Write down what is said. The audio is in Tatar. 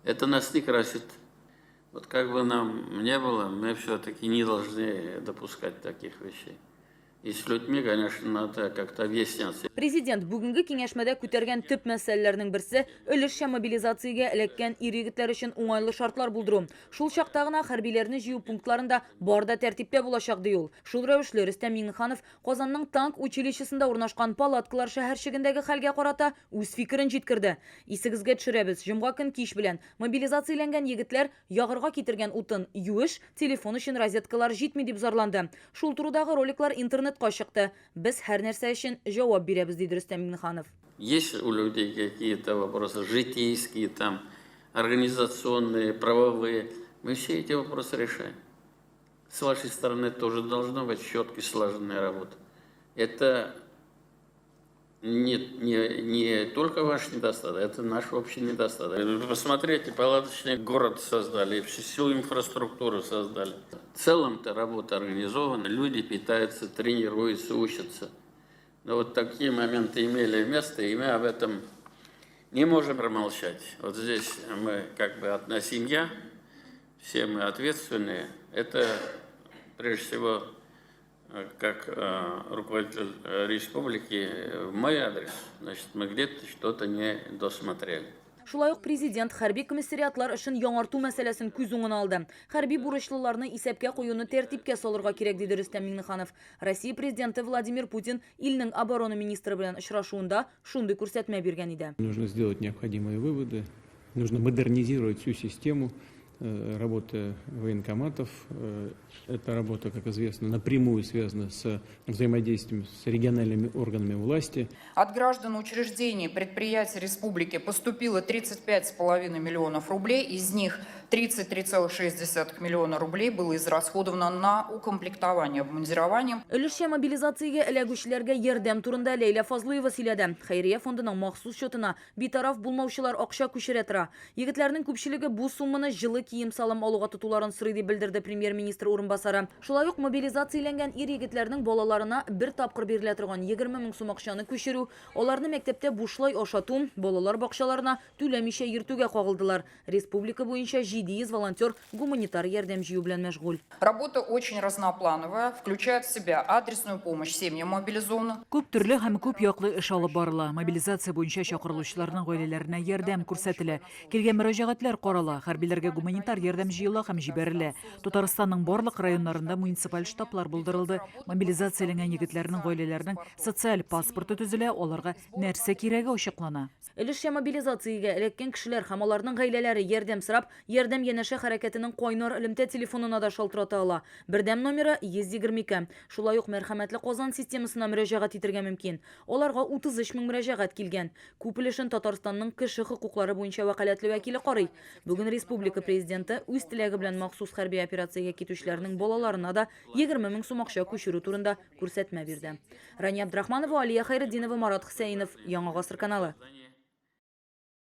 Это нас не красит. Вот как бы нам не было, мы все-таки не должны допускать таких вещей. И с людьми, конечно, надо как-то объясняться. Президент бүгенге киңәшмәдә күтәргән төп мәсьәләләрнең берсе өлешчә мобилизациягә эләккән ир-егетләр өчен уңайлы шартлар булдыру. Шул чакта гына хәрбиләрне җыю пунктларында бар да тәртиптә булачак, ди ул. Шул рәвешле Рөстәм Миңнеханов Казанның танк училищесында урнашкан палаткалар шәһәрчегендәге хәлгә карата үз фикерен җиткерде. Исегезгә төшерәбез, җомга көн кич белән мобилизацияләнгән егетләр Ягарга китергән утын юеш, телефон өчен розеткалар җитми дип зарланды. Шул турыдагы роликлар интернетка чыкты. Без һәр нәрсә өчен җавап бирәбез, диде Рөстәм Миңнеханов. Есть у людей какие-то вопросы житейские, там, организационные, правовые. Мы все эти вопросы решаем. С вашей стороны тоже должна быть четко слаженная работа. Это не только ваш недостаток, это наш общий недостаток. Вы посмотрите, палаточный город создали, всю инфраструктуру создали. В целом-то работа организована, люди питаются, тренируются, учатся. Но вот такие моменты имели место, и мы об этом не можем промолчать. Вот здесь мы как бы одна семья, все мы ответственные. Это прежде всего как руководитель республики в мой адрес. Значит, мы где-то что-то не досмотрели. Шулай ук президент хәрби комиссариатлар эшен яңарту мәсьәләсен күз уңына алды. Хәрби бурычлыларны исәпкә куюны тәртипкә салырга кирәк, диде Рөстәм Миңнеханов. Россия президенты Владимир Путин илнең оборона министры белән очрашуында шундый күрсәтмә биргән иде. Нужно сделать необходимые выводы, нужно модернизировать всю систему работы военкоматов. Эта работа, как известно, напрямую связана с взаимодействием с региональными органами власти. От граждан, учреждений, предприятий республики поступило 35,5 миллионов рублей. Из них 33,6 миллиона рублей было израсходовано на укомплектование обмундированием. Өлешчә мобилизациягә эләгүчеләргә ярдәм турында Ләйлә Фазлыева сөйләде. Хәйрия фондының махсус счетына битараф булмаучылар акча күчерә тора. Егетләрнең күпчелеге бу сумманы җылы кием-салым алуга тотуларын сорый, дип белдерде премьер-министр урынбасары. Шулай ук мобилизацияләнгән ир-егетләрнең балаларына бер тапкыр бирелә торган 20 мең сум акчаны күчерү, аларны мәктәптә бушлай ашату, балалар бакчаларына түләмичә йөртүгә кагылдылар. Республика буенча 700 волонтер гуманитар ярдәм җыю белән мәшгуль. Работа очень разноплановая, включает в себя адресную помощь семьям мобилизованных. Күп төрле һәм күп яклы эш алып барыла. Мобилизация буенча чакырылучыларның гаиләләренә ярдәм күрсәтелә. Килгән мөрәҗәгатьләр карала, хәрбиләргә гуманитар ярдәм җыела һәм җибәрелә. Татарстанның барлык районнарында муниципаль штаблар булдырылды. Мобилизацияләнгән егетләрнең гаиләләренең социаль паспорты төзелә, аларга нәрсә кирәге ачыклана. Өлешчә мобилизациягә эләккән кешеләр һәм аларның гаиләләре ярдәм сорап, Ярдәм янәшә хәрәкәтенең кайнар элемтә телефонына да шалтырата ала. Бердәм номеры, 122. Шулай ук Мәрхәмәтле Казан системасына мөрәҗәгать итергә мөмкин. Аларга 33 мең мөрәҗәгать килгән. Күп өлешен Татарстанның кеше хокуклары буенча вәкаләтле вәкиле карый. Бүген республика Президенты үз теләге белән махсус хәрби операциягә китүчеләрнең балаларына да 20 мең сум акча күчерү турында күрсәтмә бирде. Рания Абдрахманова, Алия Хәйретдинова, Марат Хөсәенов, Яңа Гасыр каналы.